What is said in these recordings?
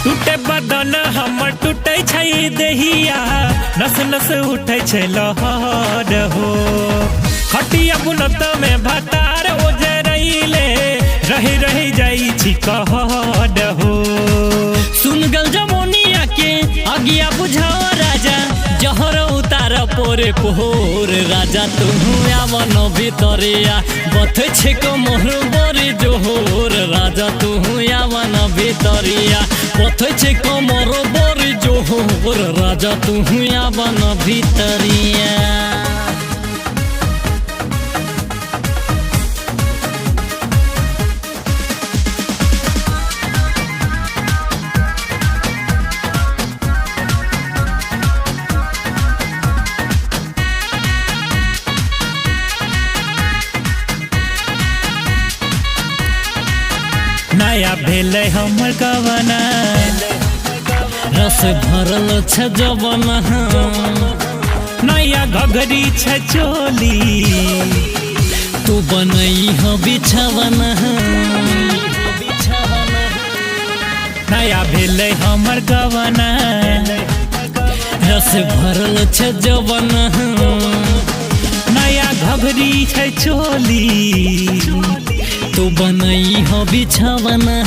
टूटे बदन हमर टूटे छै देहिया, नस नस उठे छै लहर हो। खटिया बुनत में भतार ओजरैले, रही रही जाइ छी कहर हो। सुन गल जमोनिया के अगिया बुझाओ राजा, जहर उतार पोरे पोर राजा तुहु आवन भितरिया, बथे छे कमर बड़ी जोहर राजा तुहु आवन भितरिया, बथे छे कमर बड़ी जोहर राजा तुहु आवन भितरिया। नया भेलै हमर गवना, रस भरल छ जवना, नया घघरी छै चोली, तू बनई ह बिछवना। नया भेलै हमर गवना, रस भरल छ जवना, नया घघरी छै चोली, तू बनई ह बिछवना।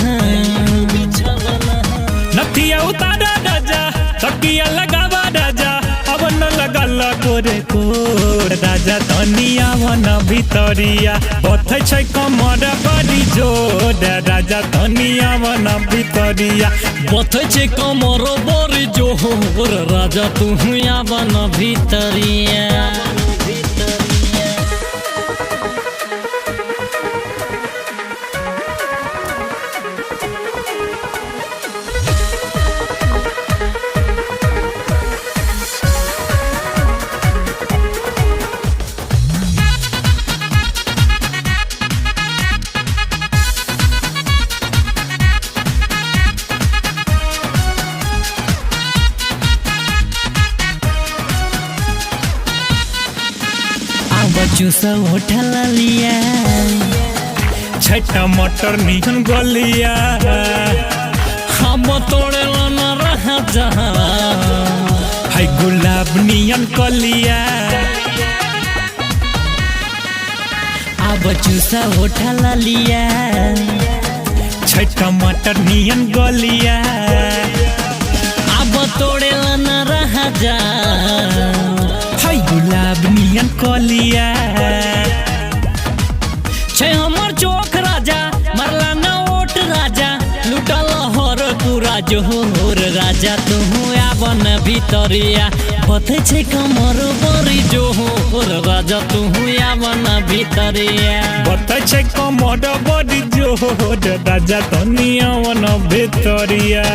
नथिया उतारा राजा, तकिया लगावा राजा, अब न लगल कोरे कोर राजा धनिया वन भितरिया, बथै छै कमर बड़ी जोर राजा धनिया वन भितरिया, बथै छै कमर बड़ी जोहर राजा तुहु आवन भितरिया। आब चूस उठल लिया, छै टमाटर निहन गलिया, हम तोड़े न रह जहाँ, है गुलाब नियन कलिया। आब चूस उठल लिया, छै टमाटर नियन गलिया, आब तोड़े न रह जा, है गुलाब नियन कलिया। छै हमर चोख राजा, मरला न ओट राजा, लुटल हर पूरा जोहर राजा तुहु आवन भितरिया, बथै छै कमर बड़ी जोहर राजा तुहु आवन भितरिया, बतै छै कमर बड़ी जोर राजा धनिया वन भितरिया।